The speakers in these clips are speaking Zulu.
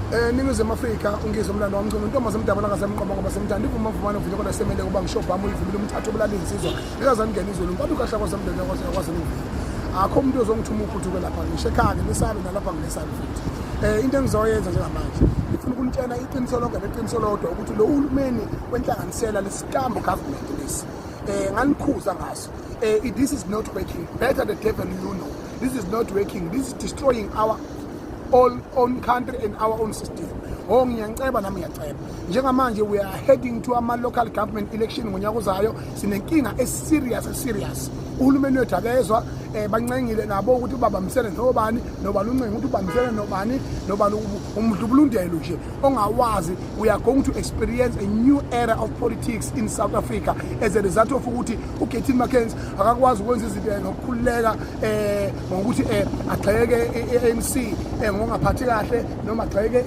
Ningizimu Afrika ungizwe umlando wamchunu intombi zamdaba langasemqoba ngoba semthanda ivuma mvumane uvile kodwa semele kuba ngisho bhamu uyivumile umthatho obulala insizwa ngikazani ngena izulu mfana ukhahla kwasemndeni kwase nokuvile akho umuntu ozongithuma uphuthuke lapha ngisho ekhaya nginesabi nalapha nginesabi futhi into engizoyenza njengamanje ngifuna ukunitshela iqiniso lonke neqiniso lodwa ukuthi lo hulumeni wenhlanganisela lesitambo government lesi nganikhuza ngaso. This is not working. Better the devil you know. This is not working. This is destroying our all own country and our own system. Oh, ngiyaceba nami ngiyaceba. Njengamanje we are heading to ama local government election ngonyaka ozayo. Sinenkinga eserious serious. Uhulumeni wethu akezwa, bancengile nabo ukuthi babambisene nobani nobani, uncenga ukuthi ubambisene nobani nobani, umdlubulundelo nje ongawazi. We are going to experience a new era of politics in South Africa as a result of ukuthi uGayton McKenzie akakwazi ukwenza izinto ngokukhululeka ngokuthi agxeke i-ANC ngokungaphathi kahle noma agxeke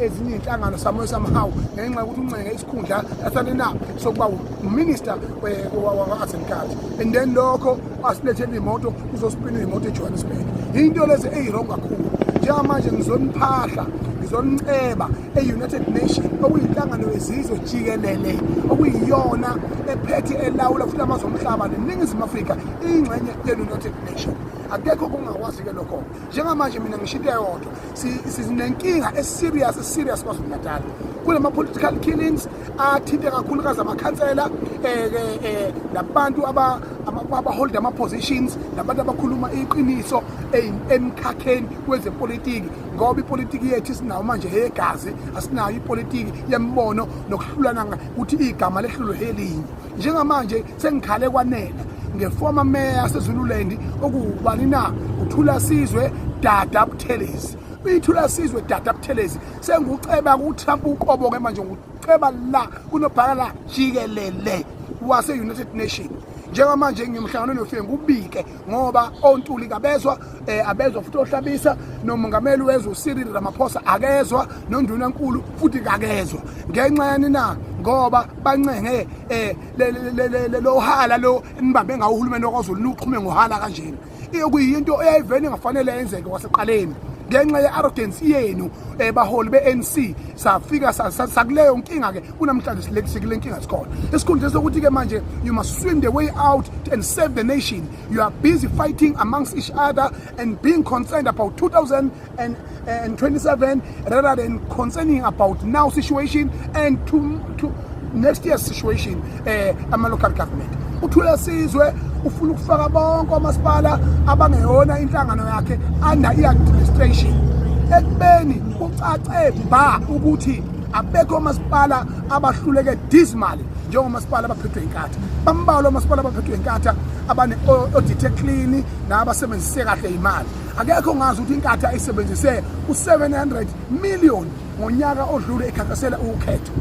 ezinye iy'nhlangano somewhere somehow ngenxa yokuthi uncenge isikhundla asane na sokuba uminister wakwa-arts and culture, and then lokho asilethele iy'moto, uzospina iy'moto eJohannesburg. Into lezi eyi-wrong kakhulu. Njengamanje ngizoniphahla, ngizoniceba e-United Nation, okuyinhlangano yezizwe jikelele, okuyiyona ephethe elawula futhi amazwe omhlaba, neNingizimu Afrika iyingxenye ye-United Nation. Akekho kungakwazi-ke lokho. Njengamanje mina ngisho into eyodwa: sinenkinga eserious serious KwaZulu Natal kulama political killings athinte kakhulukazi amakhansela nabantu abahold ama-positions nabantu abakhuluma iqiniso emkhakheni wezepolitiki, ngoba ipolitiki yethu isinawo manje yegazi, asinayo ipolitiki yembono nokuhlulana ukuthi igama lehlulwe elinye. Njengamanje sengikhale kwanela ngeformer mayor yaseZululand, okuwubani na, uThulasizwe Dada Buthelezi. UThulasizwe Dada Buthelezi senguceba kuTrump uqobo-ke manje, nguceba la kunobhala jikelele wase-United Nation. Njengamanje ngimhlanganweni wefike ngubike ngoba oNtuli kabezwa, abezwa futhi oHlabisa, nomongameli wezwe uCyril Ramaphosa akezwa, nondunankulu futhi kakezwa. Ngenxa yani na? Ngoba bancenge lo hala lo nibambe ngawo uhulumeni wakwaZulu, nuxhume ngohala kanjena, okuyinto eyayivele ingafanele yenzeke kwaseqaleni ngenxa ye-arrogance yenu, baholi be-ANC. Safika sakuleyo nkinga ke kunamhlanje sikule nkinga sikhona. Esikhundleni sokuthi ke manje you must swim the way out and save the nation, you are busy fighting amongst each other and being concerned about 2027 rather than concerning about now situation and to next year's situation. Ama local government, uThulasizwe ufuna ukufaka bonke omasipala abangeyona inhlangano yakhe under i-administration, ekubeni kucace ba ukuthi abekho omasipala abahluleke dismally njengomasipala abaphethwe iNkatha. Bambalwa omasipala abaphethwe iNkatha abane-audit clean nabasebenzise kahle imali. Akekho ngazi ukuthi iNkatha isebenzise u-700 million ngonyaka odlule ekhankasela ukhetho,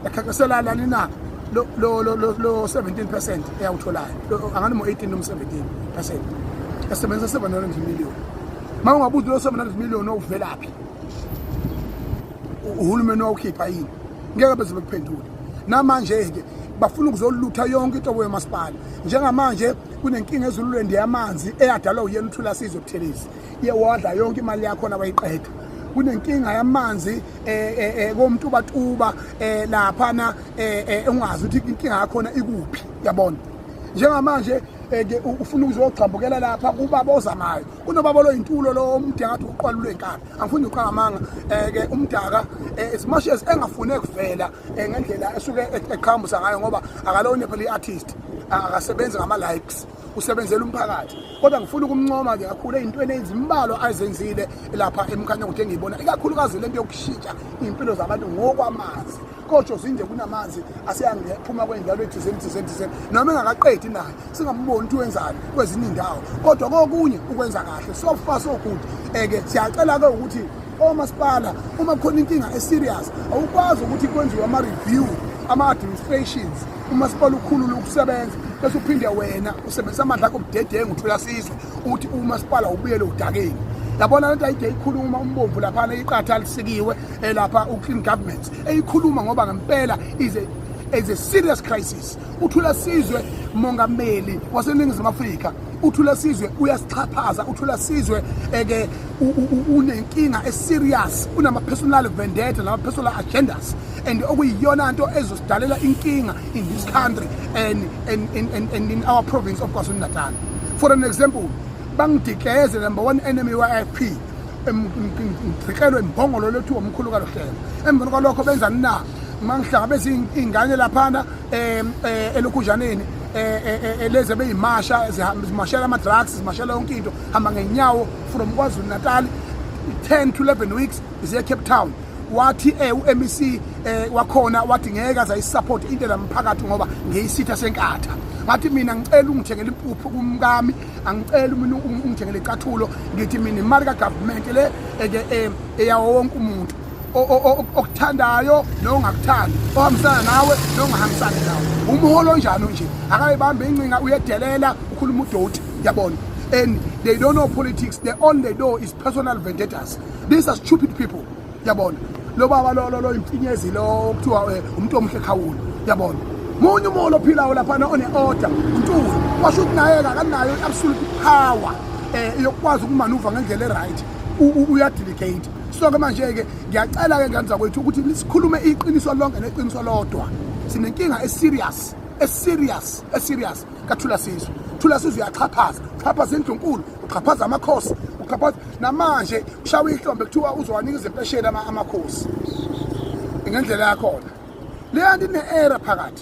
ekhankasela lani na, lo 17% eyawutholayo, angani mo 18 noma 17%, esebenzisa 700 million. Uma ungabuza lo 700 million ovelaphi, uhulumeni wawukhipha yini, ngeke beze bekuphendule. Namanje-ke bafuna ukuzolutha yonke inhlobo yomasipala. Njengamanje kunenkinga eZululand yamanzi eyadalwa uyena uThulasizwe Buthelezi, iye wadla yonke imali yakhona wayiqeda. Kunenkinga yamanzi koMtubatuba laphana, ungazi ukuthi inkinga yakhona ikuphi, yabona. Njengamanje ke ufuna ukuzogxambukela lapha kubaba ozamayo, kunobaba loyintulo lo omde ngathi uqwalulwe inkabi, angifuni uqanga amanga ke umdaka, as much as engafune kuvela ngendlela esuke eqhamusa ngayo, ngoba akalona phela i-artist, akasebenzi ngama-likes, usebenzela umphakathi. Kodwa ngifuna ukumncoma ke kakhulu ey'ntweni ezimbalwa azenzile lapha eMkhanyakude engiyibona, ikakhulukazi lento yokushintsha iy'mpilo zabantu ngokwamanzi. KoJozini kunamanzi aseyangephuma kwey'ndawo ethizeni thizeni thizeni, noma engakaqedi naye singamboni ukuthi wenzani kwezinye iy'ndawo, kodwa kokunye ukwenza kahle. So far so good. Ke siyacela-ke ukuthi omasipala, uma kukhona inkinga eserious, awukwazi ukuthi kwenziwe ama-review ama-administrations, umasipala ukhulule ukusebenza, bese uphinde wena usebenzisa amandla akho budedengu, uThulasizwe, uthi umasipala ubuyele udakeni. Yabona lento ayide ikhuluma umbomvu laphana, iqatha lisikiwe lapha, u-clean government eyikhuluma, ngoba ngempela is a serious crisis. UThulasizwe, mongameli waseNingizimu Afrika, Uthula Sizwe uyasixhaphaza. Uthula Sizwe eke unenkinga eserious, unama personal vendetta nama personal agendas, and okuyiyona nto ezosidalela inkinga in this country and in our province of KwaZulu-Natal. For an example, bangidikeze number one enemy wa-IFP, ngigqikelwe imbongolo lethu omkhulu kalohlelo. Emveni kwalokho benzani na? Uma ngihlangabeza iy'ngane laphana elokhunjaneni, lezi beyimasha, zimashela ama-drugs, zimashela yonke into, hamba ngenyawo from KwaZulu Natal 10 to 11 weeks ziye Cape Town. Wathi u-MEC wakhona wathi ngeke aze ayisupport into lamphakathi ngoba ngeyisitha senkatha. Ngathi mina ngicela ungithengele impuphu kumkami, angicela mina ungithengele icathulo. Ngithi mina imali ka-government le eke eyawo wonke umuntu okuthandayo nongakuthandi, ohambisana nawe nongahambisani nawe. Umholo onjani nje? Akayibambe incinga, uyedelela, ukhuluma udoti, yabona. And they don't know politics. They all they know is personal vendettas. These are stupid people, yabona. Lo baba lo imfinyezi lo okuthiwa umuntu omuhle khawula, yabona, munye umholo ophilayo laphana one-order uNtuli, washo ukuthi naye-ke akanayo i-absolute power yokukwazi ukumanuva ngendlela e-right, uyadelegate. So-ke manje-ke ngiyacela-ke ngane zakwethu ukuthi sikhulume iqiniso lonke neqiniso lodwa. Sinenkinga eserious, eserious, eserious kaThula Sizwe. Thula Sizwe uyaxhaphaza, uxhaphaza indlunkulu, uxhaphaza amakhosi, uxhaphaza namanje ushawa ihlombe kuthiwa uzowanika izimpesheni amakhosi ngendlela yakhona. Leya nto ine-error phakathi.